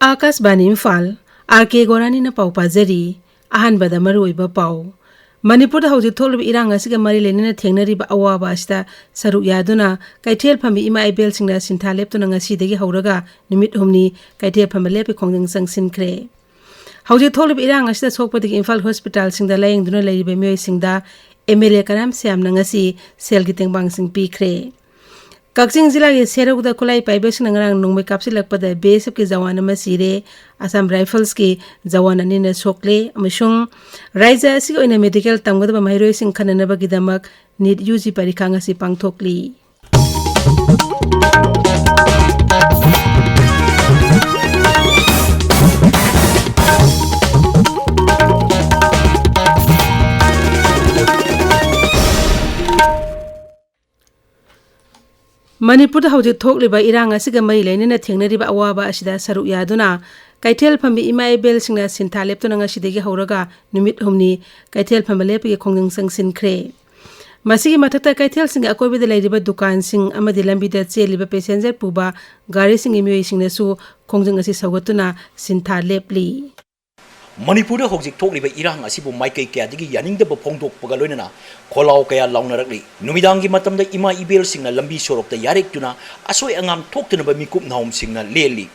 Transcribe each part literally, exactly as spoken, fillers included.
ꯑꯥꯀꯥꯁꯕꯥꯅꯤ Imphal, R ꯀꯦ ꯒꯣꯔꯥꯅꯤꯅ ꯄꯥꯎ ꯄꯥꯖꯔꯤ꯫ ꯑꯍꯥꯟꯕꯗ ꯃꯔꯨꯑꯣꯏꯕ ꯄꯥꯎ꯫ ꯃꯅꯤꯄꯨꯔꯗ ꯍꯧꯖꯤꯛ ꯊꯣꯛꯂꯤꯕ ꯏꯔꯥꯡ ꯑꯁꯤꯒ ꯃꯔꯤ ꯂꯩꯅꯅ ꯊꯦꯡꯅꯔꯤꯕ ꯑꯋꯥꯕ ꯑꯁꯤꯗ ꯁꯔꯨꯛ ꯌꯥꯗꯨꯅ ꯀꯩꯊꯦꯜ ꯐꯝꯕꯤ ꯏꯃꯥ ꯏꯕꯦꯜꯁꯤꯡꯅ ꯁꯤꯟꯊꯥ ꯂꯦꯞꯇꯨꯅ ꯉꯁꯤꯗꯒꯤ ꯍꯧꯔꯒ ꯅꯨꯃꯤꯠ ꯍꯨꯝꯅꯤ ꯀꯩꯊꯦꯜ ꯐꯝꯕ ꯂꯦꯞꯄꯤ ꯈꯣꯡꯖꯪ ꯆꯪꯁꯤꯟꯈ꯭ꯔꯦ꯫ ꯍꯧꯖꯤꯛ ꯊꯣꯛꯂꯤꯕ ꯏꯔꯥꯡ ꯑꯁꯤꯗ ꯁꯣꯛꯄꯗꯒꯤ ꯏꯝꯐꯥꯜ ꯍꯣꯁꯄꯤꯇꯥꯜꯁꯤꯡꯗ ꯂꯥꯌꯦꯡꯗꯨꯅ ꯂꯩꯔꯤꯕ ꯃꯤꯑꯣꯏꯁꯤꯡꯗ ꯑꯦꯝ ꯑꯦꯜ ꯑꯦ ꯀꯔꯥꯝ ꯁ꯭ꯌꯥꯝꯅ ꯉꯁꯤ ꯁꯦꯜꯒꯤ ꯇꯦꯡꯕꯥꯡꯁꯤꯡ ꯄꯤꯈ꯭ꯔꯦ꯫ ꯀꯛꯆꯤꯡ ꯖꯤꯂꯥꯒꯤ ꯁꯦꯔꯧꯗ ꯈꯨꯠꯂꯥꯏ ꯄꯥꯏꯕꯁꯤꯡꯅ ꯉꯔꯥꯡ ꯅꯣꯡꯃꯩ ꯀꯥꯞꯁꯤꯜꯂꯛꯄꯗ ꯕꯤ ꯑꯦꯁ ꯑꯦꯐꯀꯤ ꯖꯋꯥꯟ ꯑꯃ ꯁꯤꯔꯦ, ꯑꯁꯥꯝ ꯔꯥꯏꯐꯜꯁꯀꯤ ꯖꯋꯥꯟ ꯑꯅꯤꯅ ꯁꯣꯛꯂꯦ ꯑꯃꯁꯨꯡ ꯔꯥꯏꯖ꯭ꯌ ꯑꯁꯤꯒꯤ ꯑꯣꯏꯅ ꯃꯦꯗꯤꯀꯦꯜ ꯇꯝꯒꯗꯕ ꯃꯍꯩꯔꯣꯏꯁꯤꯡ ꯈꯟꯅꯅꯕꯒꯤꯗꯃꯛ ꯅꯤꯠ ꯌꯨ ꯖꯤ ꯄꯔꯤꯈꯥ ꯉꯁꯤ ꯄꯥꯡꯊꯣꯛꯂꯤ꯫ ꯃꯅꯤꯄꯨꯔꯗ ꯍꯧꯖꯤꯛ ꯊꯣꯛꯂꯤꯕ ꯏꯔꯥꯡ ꯑꯁꯤꯒ ꯃꯔꯤ ꯂꯩꯅꯅ ꯊꯦꯡꯅꯔꯤꯕ ꯑꯋꯥꯕ ꯑꯁꯤꯗ ꯁꯔꯨꯛ ꯌꯥꯗꯨꯅ ꯀꯩꯊꯦꯜ ꯐꯝꯕꯤ ꯏꯃꯥ ꯏꯕꯦꯜꯁꯤꯡꯅ ꯁꯤꯟꯊꯥ ꯂꯦꯞꯇꯨꯅ ꯉꯁꯤꯗꯒꯤ ꯍꯧꯔꯒ ꯅꯨꯃꯤꯠ ꯍꯨꯝꯅꯤ ꯀꯩꯊꯦꯜ ꯐꯝꯕ ꯂꯦꯞꯄꯒꯤ ꯈꯣꯡꯖꯪ ꯆꯪꯁꯤꯟꯈ꯭ꯔꯦ꯫ ꯃꯁꯤꯒꯤ ꯃꯊꯛꯇ ꯀꯩꯊꯦꯜꯁꯤꯡꯒꯤ ꯑꯀꯣꯏꯕꯗ ꯂꯩꯔꯤꯕ ꯗꯨꯀꯥꯟꯁꯤꯡ ꯑꯃꯗꯤ ꯂꯝꯕꯤꯗ ꯆꯦꯜꯂꯤꯕ ꯄꯦꯁꯦꯟꯖꯔ ꯄꯨꯕ ꯒꯥꯔꯤꯁꯤꯡꯒꯤ ꯃꯤꯑꯣꯏꯁꯤꯡꯅꯁꯨ ꯈꯣꯡꯖꯪ ꯑꯁꯤ ꯁꯧꯒꯠꯇꯨꯅ ꯁꯤꯟꯊꯥ ꯂꯦꯞꯂꯤ꯫ ꯃꯅꯤꯄꯨꯔꯗ ꯍꯧꯖꯤꯛ ꯊꯣꯛꯂꯤꯕ ꯏꯔꯥꯡ ꯑꯁꯤꯕꯨ ꯃꯥꯏꯀꯩ ꯀꯌꯥꯗꯒꯤ ꯌꯥꯅꯤꯡꯗꯕ ꯐꯣꯡꯗꯣꯛꯄꯒ ꯂꯣꯏꯅꯅ ꯈꯣꯜꯂꯥꯎ ꯀꯌꯥ ꯂꯥꯎꯅꯔꯛꯂꯤ꯫ ꯅꯨꯃꯤꯗꯥꯡꯒꯤ ꯃꯇꯝꯗ ꯏꯃꯥ ꯏꯕꯦꯜꯁꯤꯡꯅ ꯂꯝꯕꯤ ꯁꯣꯔꯣꯛꯇ ꯌꯥꯔꯦꯛꯇꯨꯅ ꯑꯁꯣꯏ ꯑꯉꯥꯝ ꯊꯣꯛꯇꯅꯕ ꯃꯤꯀꯨꯞ ꯅꯥꯍꯨꯝꯁꯤꯡꯅ ꯂꯦꯜꯂꯤ꯫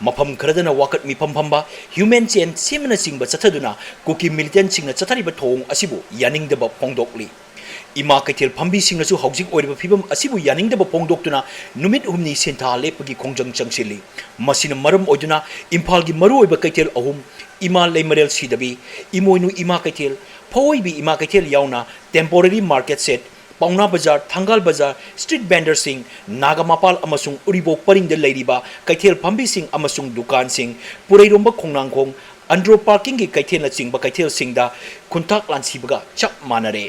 ꯃꯐꯝ ꯈꯔꯗꯅ ꯋꯥꯀꯠ ꯃꯤꯐꯝ ꯐꯝꯕ, ꯍ꯭ꯌꯨꯃꯦꯟ ꯆꯦꯟ ꯁꯦꯝꯕꯅꯆꯤꯡꯕ ꯆꯠꯊꯗꯨꯅ ꯀꯨꯀꯤ ꯃꯤꯂꯤꯇꯦꯟꯁꯤꯡꯅ ꯆꯠꯊꯔꯤꯕ ꯊꯧꯑꯣꯡ ꯑꯁꯤꯕꯨ ꯌꯥꯅꯤꯡꯗꯕ ꯐꯣꯡꯗꯣꯛꯂꯤ꯫ ꯏꯃꯥ ꯀꯩꯊꯦꯜ ꯐꯝꯕꯤꯁꯤꯡꯅꯁꯨ ꯍꯧꯖꯤꯛ ꯑꯣꯏꯔꯤꯕ ꯐꯤꯕꯝ ꯑꯁꯤꯕꯨ ꯌꯥꯅꯤꯡꯗꯕ ꯐꯣꯡꯗꯣꯛꯇꯨꯅ ꯅꯨꯃꯤꯠ ꯍꯨꯝꯅꯤ ꯁꯤꯟꯊꯥ ꯂꯦꯞꯄꯒꯤ ꯈꯣꯡꯖꯪ ꯆꯪꯁꯤꯜꯂꯤ꯫ ꯃꯁꯤꯅ ꯃꯔꯝ ꯑꯣꯏꯗꯨꯅ ꯏꯝꯐꯥꯜꯒꯤ ꯃꯔꯨꯑꯣꯏꯕ ꯀꯩꯊꯦꯜ ꯑꯍꯨꯝ, ꯏꯃꯥ ꯂꯩꯃꯔꯦꯜ ꯁꯤꯗꯕꯤ, ꯏꯃꯣꯏꯅꯨ ꯏꯃꯥ ꯀꯩꯊꯦꯜ, ꯐꯋꯣꯏꯕꯤ ꯏꯃꯥ ꯀꯩꯊꯦꯜ ꯌꯥꯎꯅ temporary market shed, ꯄꯥꯎꯅꯥ ꯕꯖꯥꯔ, ꯊꯪꯒꯥꯜ ꯕꯖꯥꯔ, street vendorꯁꯤꯡ, ꯅꯥꯒꯥ ꯃꯄꯥꯜ ꯑꯃꯁꯨꯡ ꯎꯔꯤꯄꯣꯛ ꯄꯔꯤꯡꯗ ꯂꯩꯔꯤꯕ ꯀꯩꯊꯦꯜ ꯐꯝꯕꯤꯁꯤꯡ ꯑꯃꯁꯨꯡ ꯗꯨꯀꯥꯟꯁꯤꯡ, ꯄꯨꯔꯩꯔꯣꯝꯕ ꯈꯣꯡꯅꯥꯡꯈꯣꯡ, ꯑꯟꯗ꯭ꯔꯣ parkingꯒꯤ ꯀꯩꯊꯦꯜꯅꯆꯤꯡꯕ ꯀꯩꯊꯦꯜꯁꯤꯡꯗ ꯈꯨꯟꯇꯥꯛ ꯂꯥꯟꯁꯤꯕꯒ ꯆꯞ ꯃꯥꯟꯅꯔꯦ꯫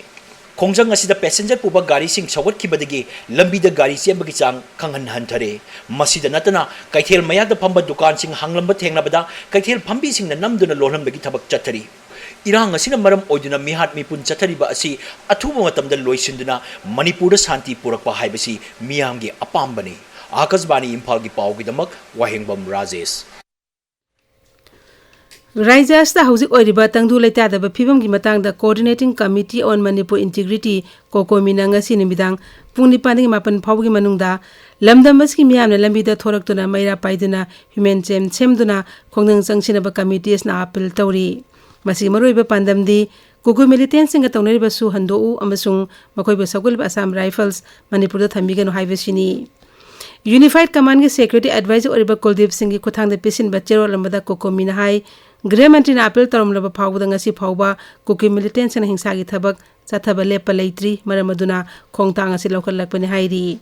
ꯈꯣꯡꯖꯪ ꯑꯁꯤꯗ ꯄꯦꯁꯦꯟꯖꯔ ꯄꯨꯕ ꯒꯥꯔꯤꯁꯤꯡ ꯁꯧꯒꯠꯈꯤꯕꯗꯒꯤ ꯂꯝꯕꯤꯗ ꯒꯥꯔꯤ ꯆꯦꯟꯕꯒꯤ ꯆꯥꯡ ꯈꯪꯍꯟ ꯍꯟꯊꯔꯦ꯫ ꯃꯁꯤꯗ ꯅꯠꯇꯅ ꯀꯩꯊꯦꯜ ꯃꯌꯥꯗ ꯐꯝꯕ ꯗꯨꯀꯥꯟꯁꯤꯡ ꯍꯥꯡꯂꯝꯕ ꯊꯦꯡꯅꯕꯗ ꯀꯩꯊꯦꯜ ꯐꯝꯕꯤꯁꯤꯡꯅ ꯅꯝꯗꯨꯅ ꯂꯣꯜꯍꯟꯕꯒꯤ ꯊꯕꯛ ꯆꯠꯊꯔꯤ꯫ ꯏꯔꯥꯡ ꯑꯁꯤꯅ ꯃꯔꯝ ꯑꯣꯏꯗꯨꯅ ꯃꯤꯍꯥꯠ ꯃꯤꯄꯨꯟ ꯆꯠꯊꯔꯤꯕ ꯑꯁꯤ ꯑꯊꯨꯕ ꯃꯇꯝꯗ ꯂꯣꯏꯁꯤꯟꯗꯨꯅ ꯃꯅꯤꯄꯨꯔꯗ ꯁꯥꯟꯇꯤ ꯄꯨꯔꯛꯄ ꯍꯥꯏꯕꯁꯤ ꯃꯤꯌꯥꯝꯒꯤ ꯑꯄꯥꯝꯕꯅꯤ꯫ ꯑꯥꯀꯥꯁꯕꯥꯅꯤ ꯏꯝꯐꯥꯜꯒꯤ ꯄꯥꯎꯒꯤꯗꯃꯛ ꯋꯥꯍꯦꯡꯕꯝ ꯔꯥꯖꯦꯁ꯫ ꯔꯥꯏꯖ꯭ꯌ ꯑꯁꯤꯗ ꯍꯧꯖꯤꯛ ꯑꯣꯏꯔꯤꯕ ꯇꯪꯗꯨ ꯂꯩꯇꯥꯗꯕ ꯐꯤꯕꯝꯒꯤ ꯃꯇꯥꯡꯗ Coordinating Committee on Manipur Integrity, ꯀꯣꯀꯣꯃꯤꯅ ꯉꯁꯤ ꯅꯨꯃꯤꯗꯥꯡ ꯄꯨꯡ ꯅꯤꯄꯥꯟꯗꯒꯤ ꯃꯥꯄꯟ ꯐꯥꯎꯕꯒꯤ ꯃꯅꯨꯡꯗ ꯂꯝꯗꯝ ꯑꯁꯤꯒꯤ ꯃꯤꯌꯥꯝꯅ ꯂꯝꯕꯤꯗ ꯊꯣꯔꯛꯇꯨꯅ ꯃꯩꯔꯥ ꯄꯥꯏꯗꯨꯅ ꯍ꯭ꯌꯨꯃꯦꯟ ꯆꯦꯟ ꯁꯦꯝꯗꯨꯅ ꯈꯣꯡꯖꯪ ꯆꯪꯁꯤꯟꯅꯕ ꯀꯃꯤꯇꯤ ꯑꯁꯤꯅ ꯑꯥꯄꯤꯜ ꯇꯧꯔꯤ꯫ ꯃꯁꯤꯒꯤ ꯃꯔꯨꯑꯣꯏꯕ ꯄꯥꯟꯗꯝꯗꯤ ꯀꯨꯀꯤ ꯃꯤꯂꯤꯇꯦꯟꯁꯤꯡꯒ ꯇꯧꯅꯔꯤꯕ ꯁꯨ ꯍꯟꯗꯣꯛꯎ ꯑꯃꯁꯨꯡ ꯃꯈꯣꯏꯕꯨ ꯁꯧꯒꯠꯂꯤꯕ ꯑꯁꯥꯝ ꯔꯥꯏꯐꯜꯁ ꯃꯅꯤꯄꯨꯔꯗ ꯊꯝꯕꯤꯒꯅꯨ ꯍꯥꯏꯕꯁꯤꯅꯤ꯫ Unified Commandꯒꯤ Security Advisor ꯑꯣꯏꯔꯤꯕ ꯀꯨꯜꯗꯤꯞ ꯁꯤꯡꯒꯤ ꯈꯨꯠꯊꯥꯡꯗ ꯄꯤꯁꯤꯟꯕ ꯆꯦꯔꯣꯜ ꯑꯃꯗ ꯀꯣꯀꯣꯃꯤꯅ ꯍꯥꯏ, ꯒ꯭ꯔꯍ ꯃꯟꯇ꯭ꯔꯤꯅ ꯑꯥꯄꯤꯜ ꯇꯧꯔꯝꯂꯕ ꯐꯥꯎꯕꯗ ꯉꯁꯤ ꯐꯥꯎꯕ ꯀꯨꯀꯤ ꯃꯤꯂꯤꯇꯦꯟꯁꯤꯡꯅ ꯍꯤꯡꯁꯥꯒꯤ ꯊꯕꯛ ꯆꯠꯊꯕ ꯂꯦꯞꯄ ꯂꯩꯇ꯭ꯔꯤ, ꯃꯔꯝ ꯑꯗꯨꯅ ꯈꯣꯡꯊꯥꯡ ꯑꯁꯤ ꯂꯧꯈꯠꯂꯛꯄꯅꯤ ꯍꯥꯏꯔꯤ꯫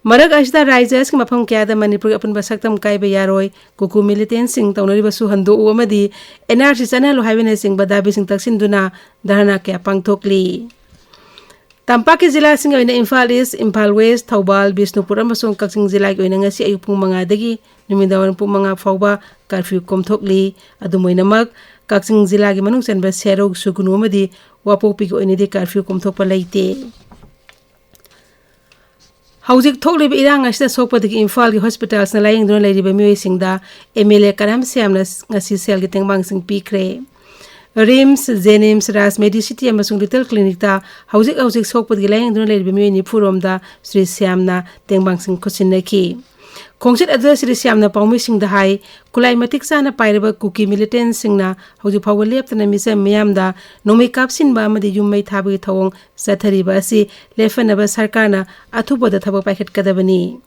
ꯃꯔꯛ ꯑꯁꯤꯗ ꯔꯥꯏꯖ꯭ꯌ ꯑꯁꯤꯒꯤ ꯃꯐꯝ ꯀꯌꯥꯗ ꯃꯅꯤꯄꯨꯔꯒꯤ ꯑꯄꯨꯟꯕ ꯁꯛꯇꯝ ꯀꯥꯏꯕ ꯌꯥꯔꯣꯏ, ꯀꯨꯀꯤ ꯃꯤꯂꯤꯇꯦꯟꯁꯤꯡ ꯇꯧꯅꯔꯤꯕ ꯁꯨ ꯍꯟꯗꯣꯛꯎ ꯑꯃꯗꯤ N R C ꯆꯠꯅꯍꯜꯂꯨ ꯍꯥꯏꯕꯅꯆꯤꯡꯕ ꯗꯥꯕꯤꯁꯤꯡ ꯇꯛꯁꯤꯟꯗꯨꯅ ꯙꯔꯅꯥ ꯀꯌꯥ ꯄꯥꯡꯊꯣꯛꯂꯤ꯫ ꯇꯝꯄꯥꯛꯀꯤ ꯖꯤꯂꯥꯁꯤꯡꯒꯤ ꯑꯣꯏꯅ ꯏꯝꯐꯥꯜ ꯏꯁ, ꯏꯝꯐꯥꯜ ꯋꯦꯁ, ꯊꯧꯕꯥꯜ, ꯕꯤꯁꯅꯨꯄꯨꯔ ꯑꯃꯁꯨꯡ ꯀꯛꯆꯤꯡ ꯖꯤꯂꯥꯒꯤ ꯑꯣꯏꯅ ꯉꯁꯤ ꯑꯌꯨꯛ ꯄꯨꯡ ꯃꯉꯥꯗꯒꯤ ꯅꯨꯃꯤꯗꯥꯡꯋꯥꯏꯔꯝ ꯄꯨꯡ ꯃꯉꯥ ꯐꯥꯎꯕ ꯀꯔꯐ꯭ꯌꯨ ꯀꯣꯝꯊꯣꯛꯂꯤ꯫ ꯑꯗꯨꯝ ꯑꯣꯏꯅꯃꯛ, ꯀꯛꯆꯤꯡ ꯖꯤꯂꯥꯒꯤ ꯃꯅꯨꯡ ꯆꯟꯕ ꯁꯦꯔꯧ, ꯁꯨꯒꯨꯅꯨ ꯑꯃꯗꯤ ꯋꯥꯄꯣꯛꯄꯤꯒꯤ ꯑꯣꯏꯅꯗꯤ ꯀꯔꯐ꯭ꯌꯨ ꯀꯣꯝꯊꯣꯛꯄ ꯂꯩꯇꯦ꯫ ꯍꯧꯖꯤꯛ ꯊꯣꯛꯂꯤꯕ ꯏꯔꯥꯡ ꯑꯁꯤꯗ ꯁꯣꯛꯄꯗꯒꯤ ꯏꯝꯐꯥꯜꯒꯤ ꯍꯣꯁꯄꯤꯇꯥꯜꯁꯅ ꯂꯥꯌꯦꯡꯗꯨꯅ ꯂꯩꯔꯤꯕ ꯃꯤꯑꯣꯏꯁꯤꯡꯗ M L A ꯀꯔꯥꯝ ꯁ꯭ꯌꯥꯝꯅ ꯉꯁꯤ ꯁꯦꯜꯒꯤ ꯇꯦꯡꯕꯥꯡꯁꯤꯡ ꯄꯤꯈ꯭ꯔꯦ꯫ ꯔꯤꯝꯁ, ꯖꯦꯅꯤꯝꯁ, ꯔꯥꯖ ꯃꯦꯗꯤꯁꯤꯇꯤ ꯑꯃꯁꯨꯡ ꯂꯤꯇꯜ ꯀ꯭ꯂꯤꯅꯤꯛꯇ ꯍꯧꯖꯤꯛ ꯍꯧꯖꯤꯛ ꯁꯣꯛꯄꯗꯒꯤ ꯂꯥꯌꯦꯡꯗꯨꯅ ꯂꯩꯔꯤꯕ ꯃꯤꯑꯣꯏ ꯅꯤꯐꯨ ꯔꯣꯝꯗ ꯁ꯭ꯔꯤ ꯁ꯭ꯌꯥꯝꯅ ꯇꯦꯡꯕꯥꯡꯁꯤꯡ ꯈꯨꯠꯁꯤꯟꯅꯈꯤ꯫ ꯈꯣꯡꯆꯠ ꯑꯗꯨꯗ ꯁ꯭ꯔꯤ ꯁ꯭ꯌꯥꯝꯅ ꯄꯥꯎꯃꯤꯁꯤꯡꯗ ꯍꯥꯏ, ꯈꯨꯠꯂꯥꯏ ꯃꯇꯤꯛ ꯆꯥꯅ ꯄꯥꯏꯔꯕ ꯀꯨꯀꯤ ꯃꯤꯂꯤꯇꯦꯟꯁꯤꯡꯅ ꯍꯧꯖꯤꯛ ꯐꯥꯎꯕ ꯂꯦꯞꯇꯅ ꯃꯤꯆꯝ ꯃꯤꯌꯥꯝꯗ ꯅꯣꯡꯃꯩ ꯀꯥꯞꯁꯤꯟꯕ ꯑꯃꯗꯤ ꯌꯨꯝ ꯃꯩ ꯊꯥꯕꯒꯤ ꯊꯧꯑꯣꯡ ꯆꯠꯊꯔꯤꯕ ꯑꯁꯤ ꯂꯦꯞꯍꯟꯅꯕ ꯁꯔꯀꯥꯔꯅ ꯑꯊꯨꯕꯗ ꯊꯕꯛ ꯄꯥꯏꯈꯠꯀꯗꯕꯅꯤ꯫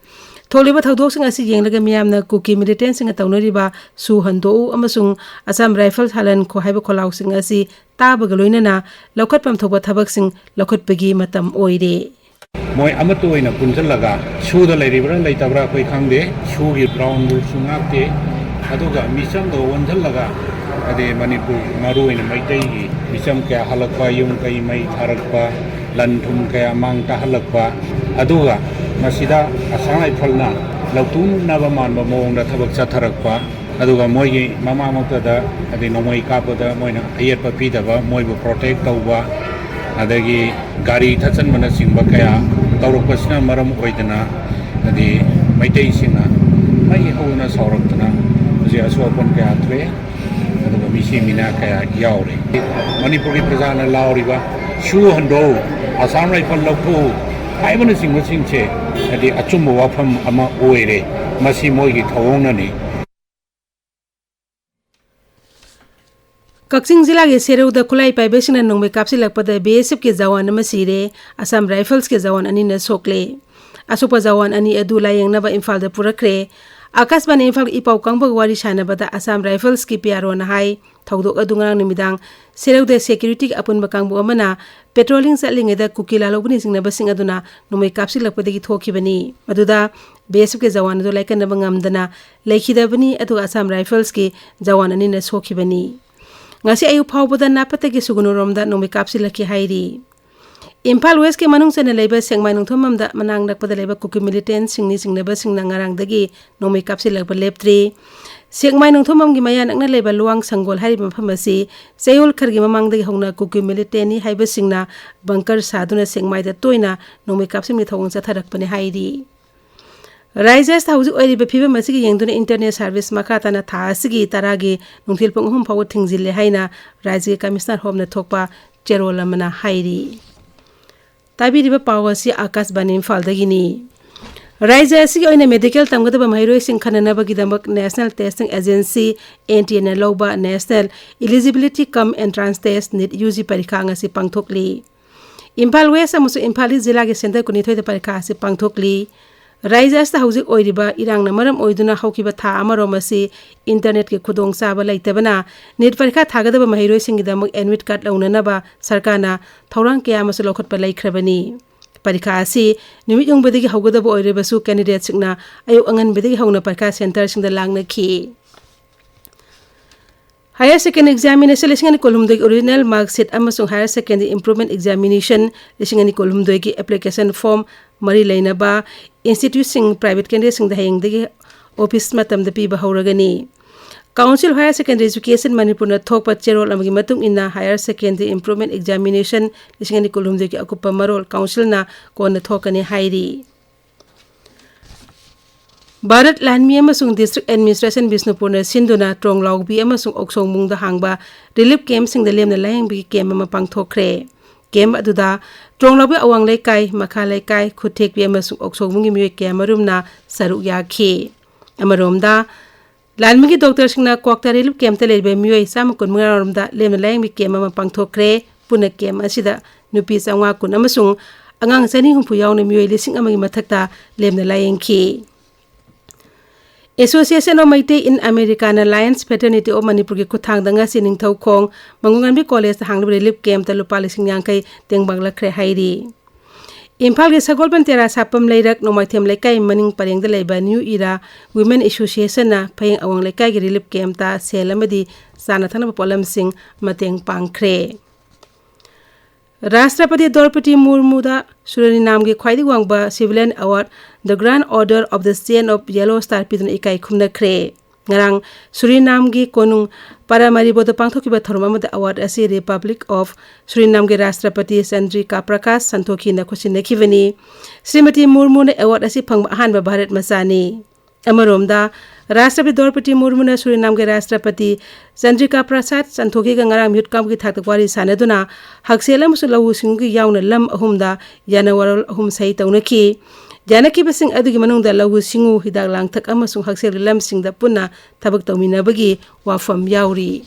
ꯊꯣꯛꯂꯤꯕ ꯊꯧꯗꯣꯛꯁꯤꯡ ꯑꯁꯤ ꯌꯦꯡꯂꯒ ꯃꯤꯌꯥꯝꯅ ꯀꯨꯀꯤ ꯃꯤꯂꯤꯇꯦꯟꯁꯤꯡꯅ ꯇꯧꯅꯔꯤꯕ ꯁꯨ ꯍꯟꯗꯣꯛꯎ ꯑꯃꯁꯨꯡ ꯑꯁꯥꯝ ꯔꯥꯏꯐꯜꯁ ꯍꯥꯂꯟꯈꯣ ꯍꯥꯏꯕ ꯈꯣꯜꯂꯥꯎꯁꯤꯡ ꯑꯁꯤ ꯇꯥꯕꯒ ꯂꯣꯏꯅꯅ ꯂꯧꯈꯠꯐꯝ ꯊꯣꯛꯄ ꯊꯕꯛꯁꯤꯡ ꯂꯧꯈꯠꯄꯒꯤ ꯃꯇꯝ ꯑꯣꯏꯔꯦ꯫ ꯃꯣꯏ ꯑꯃꯠꯇ ꯑꯣꯏꯅ ꯄꯨꯟꯁꯤꯜꯂꯒ ꯁꯨꯗ ꯂꯩꯔꯤꯕ꯭ꯔꯥ ꯂꯩꯇꯕ꯭ꯔꯥ ꯑꯩꯈꯣꯏ ꯈꯪꯗꯦ, ꯁꯨꯒꯤ ꯒ꯭ꯔꯥꯎꯟ ꯔꯨꯜꯁꯨ ꯉꯥꯛꯇꯦ꯫ ꯑꯗꯨꯒ ꯃꯤꯆꯝꯗꯣ ꯑꯣꯟꯁꯤꯜꯂꯒ, ꯍꯥꯏꯗꯤ ꯃꯅꯤꯄꯨꯔ ꯃꯔꯨ ꯑꯣꯏꯅ ꯃꯩꯇꯩꯒꯤ ꯃꯤꯆꯝ ꯀꯌꯥ ꯍꯜꯂꯛꯄ, ꯌꯨꯝ ꯀꯩ ꯃꯩ ꯊꯥꯔꯛꯄ, ꯂꯟ ꯊꯨꯝ ꯀꯌꯥ ꯃꯥꯡ ꯇꯥꯍꯜꯂꯛꯄ, ꯑꯗꯨꯒ ꯃꯁꯤꯗ ꯑꯁꯥꯝ ꯔꯥꯏꯐꯜꯅ ꯂꯧꯇꯨꯅꯕ ꯃꯥꯟꯕ ꯃꯑꯣꯡꯗ ꯊꯕꯛ ꯆꯠꯊꯔꯛꯄ, ꯑꯗꯨꯒ ꯃꯣꯏꯒꯤ ꯃꯃꯥꯃꯛꯇꯗ, ꯍꯥꯏꯗꯤ ꯅꯣꯡꯃꯩ ꯀꯥꯞꯄꯗ ꯃꯣꯏꯅ ꯑꯌꯦꯠꯄ ꯄꯤꯗꯕ, ꯃꯣꯏꯕꯨ ꯄ꯭ꯔꯣꯇꯦꯛ ꯇꯧꯕ, ꯑꯗꯒꯤ ꯒꯥꯔꯤ ꯊꯠꯆꯟꯕꯅꯆꯤꯡꯕ ꯀꯌꯥ ꯇꯧꯔꯛꯄꯁꯤꯅ ꯃꯔꯝ ꯑꯣꯏꯗꯅ, ꯍꯥꯏꯗꯤ ꯃꯩꯇꯩꯁꯤꯡꯅ ꯃꯩ ꯍꯧꯗꯨꯅ ꯁꯥꯎꯔꯛꯇꯅ ꯍꯧꯖꯤꯛ ꯑꯁꯣꯛ ꯑꯄꯟ ꯀꯌꯥ ꯊꯣꯛꯑꯦ꯫ ꯃꯤꯁꯤ ꯃꯤꯅꯥ ꯀꯌꯥ ꯌꯥꯎꯔꯦ꯫ ꯃꯅꯤꯄꯨꯔꯒꯤ ꯄ꯭ꯔꯖꯥꯅ ꯂꯥꯎꯔꯤꯕ "ꯁꯨ ꯍꯟꯗꯣꯛꯎ, ꯑꯁꯥꯝ ꯔꯥꯏꯐꯜ ꯂꯧꯊꯣꯛꯎ" ꯍꯥꯏꯕꯅꯆꯤꯡꯕꯁꯤꯡꯁꯦ ꯍꯥꯏꯗꯤ ꯑꯆꯨꯝꯕ ꯋꯥꯐꯝ ꯑꯃ ꯑꯣꯏꯔꯦ꯫ ꯃꯁꯤ ꯃꯣꯏꯒꯤ ꯊꯧꯑꯣꯡꯅꯅꯤ꯫ ꯀꯛꯆꯤꯡ ꯖꯤꯂꯥꯒꯤ ꯁꯦꯔꯧꯗ ꯈꯨꯠꯂꯥꯏ ꯄꯥꯏꯕꯁꯤꯡꯅ ꯅꯣꯡꯃꯩ ꯀꯥꯞꯁꯤꯜꯂꯛꯄꯗ ꯕꯤ ꯑꯦꯁ ꯑꯦꯐꯀꯤ ꯖꯋꯥꯟ ꯑꯃ ꯁꯤꯔꯦ, ꯑꯁꯥꯝ ꯔꯥꯏꯐꯜꯁꯀꯤ ꯖꯋꯥꯟ ꯑꯅꯤꯅ ꯁꯣꯛꯂꯦ꯫ ꯑꯁꯣꯛꯄ ꯖꯋꯥꯟ ꯑꯅꯤ ꯑꯗꯨ ꯂꯥꯌꯦꯡꯅꯕ ꯏꯝꯐꯥꯜꯗ ꯄꯨꯔꯛꯈ꯭ꯔꯦ꯫ ꯑꯀꯥꯁꯕꯥꯅꯤ ꯏꯝꯐꯥꯜꯒꯤ ꯏꯄꯥꯎ ꯀꯥꯡꯕꯨꯒ ꯋꯥꯔꯤ ꯁꯥꯟꯅꯕꯗ ꯑꯁꯥꯝ ꯔꯥꯏꯐꯜꯁꯀꯤ ꯄꯤ ꯑꯥꯔ ꯑꯣꯅ ꯍꯥꯏ, ꯊꯧꯗꯣꯛ ꯑꯗꯨ ꯉꯔꯥꯡ ꯅꯨꯃꯤꯗꯥꯡ ꯁꯦꯔꯧꯗ ꯁꯦꯀ꯭ꯌꯨꯔꯤꯇꯤꯒꯤ ꯑꯄꯨꯟꯕ ꯀꯥꯡꯕꯨ ꯑꯃꯅ ꯄꯦꯇ꯭ꯔꯣꯂꯤꯡ ꯆꯠꯂꯤꯉꯩꯗ ꯀꯨꯀꯤ ꯂꯥꯜꯍꯧꯕꯅ ꯆꯤꯡꯅꯕꯁꯤꯡ ꯑꯗꯨꯅ ꯅꯣꯡꯃꯩ ꯀꯥꯞꯁꯤꯜꯂꯛꯄꯗꯒꯤ ꯊꯣꯛꯈꯤꯕꯅꯤ꯫ ꯃꯗꯨꯗ ꯕꯤ ꯑꯦꯁ ꯑꯦꯐꯀꯤ ꯖꯋꯥꯟ ꯑꯗꯨ ꯂꯥꯏꯀꯠꯅꯕ ꯉꯝꯗꯅ ꯂꯩꯈꯤꯗꯕꯅꯤ, ꯑꯗꯨꯒ ꯑꯁꯥꯝ ꯔꯥꯏꯐꯜꯁꯀꯤ ꯖꯋꯥꯟ ꯑꯅꯤꯅ ꯁꯣꯛꯈꯤꯕꯅꯤ꯫ ꯉꯁꯤ ꯑꯌꯨꯛ ꯐꯥꯎꯕꯗ ꯅꯥꯄꯇꯒꯤ ꯁꯨꯒꯨꯅꯨꯔꯣꯝꯗ ꯅꯣꯡꯃꯩ ꯀꯥꯞꯁꯤꯜꯂꯛꯈꯤ ꯍꯥꯏꯔꯤ꯫ ꯏꯝꯐꯥꯜ ꯋꯦꯁꯀꯤ ꯃꯅꯨꯡ ꯆꯟꯅ ꯂꯩꯕ ꯁꯦꯛꯃꯥꯏ ꯅꯣꯡꯊꯣꯝꯕꯝꯗ ꯃꯅꯥꯛ ꯅꯛꯄꯗ ꯂꯩꯕ ꯀꯨꯀꯤ ꯃꯤꯂꯤꯇꯦꯟꯁꯤꯡꯅꯤ ꯆꯤꯡꯅꯕꯁꯤꯡꯅ ꯉꯔꯥꯡꯗꯒꯤ ꯅꯣꯡꯃꯩ ꯀꯥꯞꯁꯤꯜꯂꯛꯄ ꯂꯦꯞꯇ꯭ꯔꯤ꯫ ꯁꯦꯛꯃꯥꯏ ꯅꯣꯡꯊꯣꯝꯕꯝꯒꯤ ꯃꯌꯥ ꯅꯛꯅ ꯂꯩꯕ ꯂꯨꯋꯥꯡ ꯁꯪꯒꯣꯜ ꯍꯥꯏꯔꯤꯕ ꯃꯐꯝ ꯑꯁꯤ ꯆꯌꯣꯜ ꯈꯔꯒꯤ ꯃꯃꯥꯡꯗꯒꯤ ꯍꯧꯅ ꯀꯨꯀꯤ ꯃꯤꯂꯤꯇꯦꯟꯅꯤ ꯍꯥꯏꯕꯁꯤꯡꯅ ꯕꯪꯀꯔ ꯁꯥꯗꯨꯅ ꯁꯦꯛꯃꯥꯏꯗ ꯇꯣꯏꯅ ꯅꯣꯡꯃꯩ ꯀꯥꯞꯁꯤꯟꯕꯒꯤ ꯊꯧꯑꯣꯡ ꯆꯠꯊꯔꯛꯄꯅꯤ ꯍꯥꯏꯔꯤ꯫ ꯔꯥꯏꯖ꯭ꯌ ꯑꯁꯤꯗ ꯍꯧꯖꯤꯛ ꯑꯣꯏꯔꯤꯕ ꯐꯤꯕꯝ ꯑꯁꯤꯒꯤ ꯌꯦꯡꯗꯨꯅ ꯏꯟꯇꯔꯅꯦꯠ ꯁꯥꯔꯚꯤꯁ ꯃꯈꯥ ꯇꯥꯅ ꯊꯥ ꯑꯁꯤꯒꯤ ꯇꯔꯥꯒꯤ ꯅꯨꯡꯊꯤꯜ ꯄꯨꯡ ꯑꯍꯨꯝ ꯐꯥꯎꯕ ꯊꯤꯡꯖꯤꯜꯂꯦ ꯍꯥꯏꯅ ꯔꯥꯏꯖ꯭ꯌꯒꯤ ꯀꯃꯤꯁꯅꯔ ꯍꯣꯝꯅ ꯊꯣꯛꯄ ꯆꯦꯔꯣꯜ ꯑꯃꯅ ꯍꯥꯏꯔꯤ꯫ ꯇꯥꯕꯤꯔꯤꯕ ꯄꯥꯎ ꯑꯁꯤ ꯑꯀꯥꯁꯕꯥꯅꯤ ꯏꯝꯐꯥꯜꯗꯒꯤꯅꯤ꯫ ꯔꯥꯏꯖ꯭ꯌ ꯑꯁꯤꯒꯤ ꯑꯣꯏꯅ ꯃꯦꯗꯤꯀꯦꯜ ꯇꯝꯒꯗꯕ ꯃꯍꯩꯔꯣꯏꯁꯤꯡ ꯈꯟꯅꯅꯕꯒꯤꯗꯃꯛ national testing agency, N T ꯑꯦꯅ ꯂꯧꯕ national eligibility cum entrance test, NEET U G ꯄꯔꯤꯈꯥ ꯉꯁꯤ ꯄꯥꯡꯊꯣꯛꯂꯤ꯫ ꯏꯝꯐꯥꯜ ꯋꯦꯁ ꯑꯃꯁꯨꯡ ꯏꯝꯐꯥꯜ ꯏꯁ ꯖꯤꯂꯥꯒꯤ ꯁꯦꯟꯇꯔ ꯀꯨꯟꯅꯤꯊꯣꯏꯗ ꯄꯔꯤꯈꯥ ꯑꯁꯤ ꯄꯥꯡꯊꯣꯛꯂꯤ꯫ ꯔꯥꯏꯖ꯭ꯌ ꯑꯁꯤꯗ ꯍꯧꯖꯤꯛ ꯑꯣꯏꯔꯤꯕ ꯏꯔꯥꯡꯅ ꯃꯔꯝ ꯑꯣꯏꯗꯨꯅ ꯍꯧꯈꯤꯕ ꯊꯥ ꯑꯃꯔꯣꯝ ꯑꯁꯤ ꯏꯟꯇꯔꯅꯦꯠꯀꯤ ꯈꯨꯗꯣꯡꯆꯥꯕ ꯂꯩꯇꯕꯅ ꯅꯤꯠ ꯄꯔꯤꯈꯥ ꯊꯥꯒꯗꯕ ꯃꯍꯩꯔꯣꯏꯁꯤꯡꯒꯤꯗꯃꯛ ꯑꯦꯗꯃꯤꯠ ꯀꯥꯔꯗ ꯂꯧꯅꯅꯕ ꯁꯔꯀꯥꯔꯅ ꯊꯧꯔꯥꯡ ꯀꯌꯥ ꯑꯃꯁꯨ ꯂꯧꯈꯠꯄ ꯂꯩꯈ꯭ꯔꯕꯅꯤ꯫ ꯄꯔꯤꯈꯥ ꯑꯁꯤ ꯅꯨꯃꯤꯠ ꯌꯨꯡꯕꯗꯒꯤ ꯍꯧꯒꯗꯕ ꯑꯣꯏꯔꯕꯁꯨ ꯀꯦꯟꯗꯤꯗꯦꯠꯁꯤꯡꯅ ꯑꯌꯨꯛ ꯑꯉꯟꯕꯗꯒꯤ ꯍꯧꯅ ꯄꯔꯤꯈꯥ ꯁꯦꯟꯇꯔꯁꯤꯡꯗ ꯂꯥꯡꯅꯈꯤ꯫ ꯍꯥꯌꯔ ꯁꯦꯀꯦꯟꯗꯔꯤ ꯑꯦꯛꯖꯥꯃꯤꯅꯦꯁꯟ ꯂꯤꯁꯤꯡ ꯑꯅꯤ ꯀꯨꯟꯍꯨꯝꯗꯣꯏꯒꯤ ꯑꯣꯔꯤꯖꯤꯅꯦꯜ ꯃꯥꯔꯛꯁꯤꯠ ꯑꯃꯁꯨꯡ ꯍꯥꯌꯔ ꯁꯦꯀꯦꯟꯗꯔꯤ ꯏꯝꯄ꯭ꯔꯨꯚꯃꯦꯟ ꯑꯦꯛꯖꯥꯃꯤꯅꯦꯁꯟ ꯂꯤꯁꯤꯡ ꯑꯅꯤ ꯀꯨꯟꯍꯨꯝꯗꯣꯏꯒꯤ ꯑꯦꯄ꯭ꯂꯤꯀꯦꯁꯟ ꯐꯣꯔꯝ ꯃꯔꯤ ꯂꯩꯅꯕ ꯏꯟꯁꯇꯤꯇ꯭ꯌꯨꯠꯁꯤꯡ, ꯄ꯭ꯔꯥꯏꯚꯦꯠ ꯀꯦꯟꯗꯤꯗꯦꯠꯁꯤꯡꯗ ꯍꯌꯦꯡꯗꯒꯤ ꯑꯣꯐꯤꯁ ꯃꯇꯝꯗ ꯄꯤꯕ ꯍꯧꯔꯒꯅꯤ꯫ Council of Higher Secondary Education ꯃꯅꯤꯄꯨꯔꯅ ꯊꯣꯛꯄ ꯆꯦꯔꯣꯜ ꯑꯃꯒꯤ ꯃꯇꯨꯡ ꯏꯟꯅ, ꯍꯥꯌꯔ ꯁꯦꯀꯦꯟꯗꯔꯤ ꯏꯝꯄ꯭ꯔꯨꯚꯃꯦꯟ ꯑꯦꯛꯖꯥꯃꯤꯅꯦꯁꯟ ꯂꯤꯁꯤꯡ ꯑꯅꯤ ꯀꯨꯟꯍꯨꯝꯗꯣꯏꯒꯤ ꯑꯀꯨꯞꯄ ꯃꯔꯣꯜ ꯀꯥꯎꯟꯁꯤꯜꯅ ꯀꯣꯟꯅ ꯊꯣꯛꯀꯅꯤ ꯍꯥꯏꯔꯤ꯫ ꯚꯥꯔꯠ ꯂꯥꯟꯃꯤ ꯑꯃꯁꯨꯡ ꯗꯤꯁꯇ꯭ꯔꯤꯛ ꯑꯦꯗꯃꯤꯅꯤꯁꯇ꯭ꯔꯦꯁꯟ ꯕꯤꯁꯅꯨꯄꯨꯔꯅ ꯁꯤꯟꯗꯨꯅ ꯇ꯭ꯔꯣꯡꯂꯥꯎꯕꯤ ꯑꯃꯁꯨꯡ ꯑꯣꯛꯁꯣꯡꯕꯨꯡꯗ ꯍꯥꯡꯕ ꯔꯤꯂꯤꯐ ꯀꯦꯝꯞꯁꯤꯡꯗ ꯂꯦꯝꯅ ꯂꯥꯌꯦꯡꯕꯒꯤ ꯀꯦꯝꯞ ꯑꯃ ꯄꯥꯡꯊꯣꯛꯈ꯭ꯔꯦ꯫ ꯀꯦꯝꯞ ꯑꯗꯨꯗ ꯇ꯭ꯔꯣꯡꯂꯥꯎꯕꯤ ꯑꯋꯥꯡ ꯂꯩꯀꯥꯏ, ꯃꯈꯥ ꯂꯩꯀꯥꯏ, ꯈꯨꯠꯊꯦꯛꯄꯤ ꯑꯃꯁꯨꯡ ꯑꯣꯛꯁꯣꯡꯕꯨꯡꯒꯤ ꯃꯤꯑꯣꯏ ꯀꯌꯥꯃꯔꯨꯝꯅ ꯁꯔꯨꯛ ꯌꯥꯈꯤ꯫ ꯑꯃꯔꯣꯝꯗ, ꯂꯥꯟꯃꯤꯒꯤ ꯗꯣꯛꯇꯔꯁꯤꯡꯅ ꯀ꯭ꯋꯥꯛꯇꯥ ꯔꯤꯂꯤꯐ ꯀꯦꯝꯞꯇ ꯂꯩꯔꯤꯕ ꯃꯤꯑꯣꯏ ꯆꯥꯝꯃ ꯀꯨꯟꯃꯉꯥ ꯔꯣꯝꯗ ꯂꯦꯝꯅ ꯂꯥꯌꯦꯡꯕꯒꯤ ꯀꯦꯝꯞ ꯑꯃ ꯄꯥꯡꯊꯣꯛꯈ꯭ꯔꯦ꯫ ꯄꯨꯟꯅ ꯀꯦꯝꯞ ꯑꯁꯤꯗ ꯅꯨꯄꯤ ꯆꯥꯝꯃꯉꯥ ꯀꯨꯟ ꯑꯃꯁꯨꯡ ꯑꯉꯥꯡ ꯆꯅꯤ ꯍꯨꯝꯐꯨ ꯌꯥꯎꯅ ꯃꯤꯑꯣꯏ ꯂꯤꯁꯤꯡ ꯑꯃꯒꯤ ꯃꯊꯛꯇ ꯂꯦꯝꯅ ꯂꯥꯌꯦꯡꯈꯤ꯫ Association of Meitei in America ꯅ Lions Fraternity of ꯃꯅꯤꯄꯨꯔꯒꯤ ꯈꯨꯠꯊꯥꯡꯗ ꯉꯁꯤ ꯅꯤꯡꯊꯧꯈꯣꯡ ꯃꯪꯒꯣꯜꯉꯥꯟꯕꯤ ꯀꯣꯂꯦꯖꯇ ꯍꯥꯡꯂꯤꯕ ꯔꯤꯂꯤꯐ ꯀꯦꯝꯞꯇ ꯂꯨꯄꯥ ꯂꯤꯁꯤꯡ ꯌꯥꯡꯈꯩ ꯇꯦꯡꯕꯥꯡꯂꯛꯈ꯭ꯔꯦ ꯍꯥꯏꯔꯤ꯫ ꯏꯝꯐꯥꯜꯒꯤ ꯁꯒꯣꯜꯕꯟ ꯇꯦꯔꯥ ꯁꯥꯄꯝ ꯂꯩꯔꯛ ꯅꯣꯡꯃꯥꯏꯊꯦꯝ ꯂꯩꯀꯥꯏ ꯃꯅꯤꯡ ꯄꯔꯦꯡꯗ ꯂꯩꯕ New Era Women Association ꯅ ꯐꯌꯦꯡ ꯑꯋꯥꯡ ꯂꯩꯀꯥꯏꯒꯤ ꯔꯤꯂꯤꯐ ꯀꯦꯝꯞꯇ ꯁꯦꯜ ꯑꯃꯗꯤ ꯆꯥꯅ ꯊꯛꯅꯕ ꯄꯣꯠꯂꯝꯁꯤꯡ ꯃꯇꯦꯡ ꯄꯥꯡꯈ꯭ꯔꯦ꯫ ꯔꯥꯁꯇ꯭ꯔꯄꯇꯤ ꯗ꯭ꯔꯧꯄꯗꯤ ꯃꯨꯔꯃꯨꯗ ꯁꯨꯔꯤꯅꯥꯝꯒꯤ ꯈ꯭ꯋꯥꯏꯗꯒꯤ ꯋꯥꯡꯕ civilian award, The Grand Order of the Chain of Yellow Star ꯄꯤꯗꯨꯅ ꯏꯀꯥꯏ ꯈꯨꯝꯅꯈ꯭ꯔꯦ꯫ ꯉꯔꯥꯡ ꯁꯨꯔꯤꯅꯥꯝꯒꯤ ꯀꯣꯅꯨꯡ ꯄꯥꯔꯥꯃꯥꯔꯤꯕꯣꯗ ꯄꯥꯡꯊꯣꯛꯈꯤꯕ ꯊꯧꯔꯝ ꯑꯃꯗ ꯑꯦꯋꯥꯔꯗ ꯑꯁꯤ Republic of ꯁꯨꯔꯤꯅꯥꯝꯒꯤ ꯔꯥꯁꯇ꯭ꯔꯄꯇꯤ ꯆꯟꯗ꯭ꯔꯤꯀꯥ ꯄ꯭ꯔꯀꯥꯁ ꯁꯟꯇꯣꯈꯤꯅ ꯈꯨꯠꯁꯤꯟꯅꯈꯤꯕꯅꯤ꯫ ꯁ꯭ꯔꯤꯃꯇꯤ ꯃꯨꯔꯃꯨꯅ ꯑꯦꯋꯥꯔꯗ ꯑꯁꯤ ꯐꯪꯕ ꯑꯍꯥꯟꯕ ꯚꯥꯔꯠ ꯃꯆꯥꯅꯤ꯫ ꯑꯃꯔꯣꯝꯗ, ꯔꯥꯁꯇ꯭ꯔꯄꯇꯤ ꯗ꯭ꯔꯧꯄꯗꯤ ꯃꯨꯔꯃꯨꯅ ꯁꯨꯔꯤꯅꯥꯝꯒꯤ ꯔꯥꯁꯇ꯭ꯔꯄꯇꯤ ꯆꯟꯗ꯭ꯔꯤꯀꯥ ꯄ꯭ꯔꯁꯥꯗ ꯁꯟꯇꯣꯈꯤꯒ ꯉꯔꯥꯡ ꯃꯤꯍꯨꯠ ꯀꯥꯡꯕꯨꯒꯤ ꯊꯥꯛꯇ ꯋꯥꯔꯤ ꯁꯥꯟꯅꯗꯨꯅ ꯍꯛꯁꯦꯜ ꯑꯃꯁꯨꯡ ꯂꯧꯎ ꯁꯤꯡꯎꯒꯤ ꯌꯥꯎꯅ ꯂꯝ ꯑꯍꯨꯝꯗ ꯌꯥꯅ ꯋꯥꯔꯣꯜ ꯑꯍꯨꯝ ꯁꯍꯤ ꯇꯧꯅꯈꯤ꯫ ꯌꯥꯅꯈꯤꯕꯁꯤꯡ ꯑꯗꯨꯒꯤ ꯃꯅꯨꯡꯗ ꯂꯧꯎ ꯁꯤꯡꯎ, ꯍꯤꯗꯥꯛ ꯂꯥꯡꯊꯛ ꯑꯃꯁꯨꯡ ꯍꯛꯁꯦꯜꯒꯤ ꯂꯝꯁꯤꯡꯗ ꯄꯨꯟꯅ ꯊꯕꯛ ꯇꯧꯃꯤꯟꯅꯕꯒꯤ ꯋꯥꯐꯝ ꯌꯥꯎꯔꯤ꯫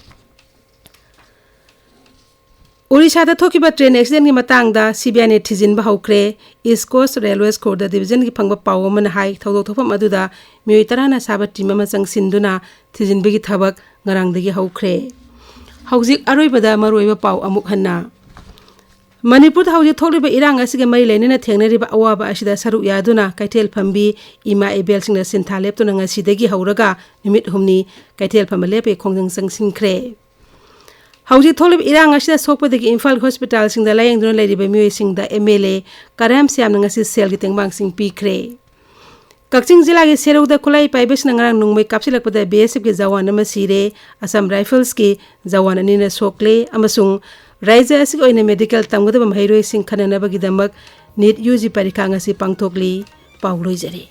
ꯑꯣꯔꯤꯁꯥꯗ ꯊꯣꯛꯈꯤꯕ ꯇ꯭ꯔꯦꯟ ꯑꯦꯛꯁꯤꯗꯦꯟꯒꯤ ꯃꯇꯥꯡꯗ ꯁꯤ ꯕꯤ ꯑꯥꯏꯅ ꯊꯤꯖꯤꯟꯕ ꯍꯧꯈ꯭ꯔꯦ꯫ ꯏꯁ ꯀꯣꯁ ꯔꯦꯜꯋꯦꯁ ꯈꯨꯔꯗ ꯗꯤꯕꯤꯖꯟꯒꯤ ꯐꯪꯕ ꯄꯥꯎ ꯑꯃꯅ ꯍꯥꯏ, ꯊꯧꯗꯣꯛ ꯊꯣꯛꯐꯝ ꯑꯗꯨꯗ ꯃꯤꯑꯣꯏ ꯇꯔꯥꯅ ꯁꯥꯕ ꯇꯤꯝ ꯑꯃ ꯆꯪꯁꯤꯟꯗꯨꯅ ꯊꯤꯖꯤꯟꯕꯒꯤ ꯊꯕꯛ ꯉꯔꯥꯡꯗꯒꯤ ꯍꯧꯈ꯭ꯔꯦ꯫ ꯍꯧꯖꯤꯛ ꯑꯔꯣꯏꯕꯗ ꯃꯔꯨꯑꯣꯏꯕ ꯄꯥꯎ ꯑꯃꯨꯛ ꯍꯟꯅ꯫ ꯃꯅꯤꯄꯨꯔꯗ ꯍꯧꯖꯤꯛ ꯊꯣꯛꯂꯤꯕ ꯏꯔꯥꯡ ꯑꯁꯤꯒ ꯃꯔꯤ ꯂꯩꯅꯅ ꯊꯦꯡꯅꯔꯤꯕ ꯑꯋꯥꯕ ꯑꯁꯤꯗ ꯁꯔꯨꯛ ꯌꯥꯗꯨꯅ ꯀꯩꯊꯦꯜ ꯐꯝꯕꯤ ꯏꯃꯥ ꯏꯕꯦꯜꯁꯤꯡꯅ ꯁꯤꯟꯊꯥ ꯂꯦꯞꯇꯨꯅ ꯉꯁꯤꯗꯒꯤ ꯍꯧꯔꯒ ꯅꯨꯃꯤꯠ ꯍꯨꯝꯅꯤ ꯀꯩꯊꯦꯜ ꯐꯝꯕ ꯂꯦꯞꯄꯒꯤ ꯈꯣꯡꯖꯪ ꯆꯪꯁꯤꯟꯈ꯭ꯔꯦ꯫ ꯍꯧꯖꯤꯛ ꯊꯣꯛꯂꯤꯕ ꯏꯔꯥꯡ ꯑꯁꯤꯗ ꯁꯣꯛꯄꯗꯒꯤ ꯏꯝꯐꯥꯜꯒꯤ ꯍꯣꯁꯄꯤꯇꯥꯜꯁꯤꯡꯗ ꯂꯥꯌꯦꯡꯗꯨꯅ ꯂꯩꯔꯤꯕ ꯃꯤꯑꯣꯏꯁꯤꯡꯗ ꯑꯦꯝ ꯑꯦꯜ ꯑꯦ ꯀꯔꯥꯝ ꯁ꯭ꯌꯥꯝꯅ ꯉꯁꯤ ꯁꯦꯜꯒꯤ ꯇꯦꯡꯕꯥꯡꯁꯤꯡ ꯄꯤꯈ꯭ꯔꯦ꯫ ꯀꯛꯆꯤꯡ ꯖꯤꯂꯥꯒꯤ ꯁꯦꯔꯧꯗ ꯈꯨꯠꯂꯥꯏ ꯄꯥꯏꯕꯁꯤꯡꯅ ꯉꯔꯥꯡ ꯅꯣꯡꯃꯩ ꯀꯥꯞꯁꯤꯜꯂꯛꯄꯗ ꯕꯤ ꯑꯦꯁ ꯑꯦꯐꯀꯤ ꯖꯋꯥꯟ ꯑꯃ ꯁꯤꯔꯦ꯫ ꯑꯁꯥꯝ ꯔꯥꯏꯐꯜꯁꯀꯤ ꯖꯋꯥꯟ ꯑꯅꯤꯅ ꯁꯣꯛꯂꯦ ꯑꯃꯁꯨꯡ ꯔꯥꯖ꯭ꯌ ꯑꯁꯤꯒꯤ ꯑꯣꯏꯅ ꯃꯦꯗꯤꯀꯦꯜ ꯇꯝꯒꯗꯕ ꯃꯍꯩꯔꯣꯏꯁꯤꯡ ꯈꯟꯅꯅꯕꯒꯤꯗꯃꯛ ꯅꯤꯠ ꯌꯨ ꯖꯤ ꯄꯔꯤꯈꯥ ꯉꯁꯤ ꯄꯥꯡꯊꯣꯛꯂꯤ꯫ ꯄꯥꯎ ꯂꯣꯏꯖꯔꯦ꯫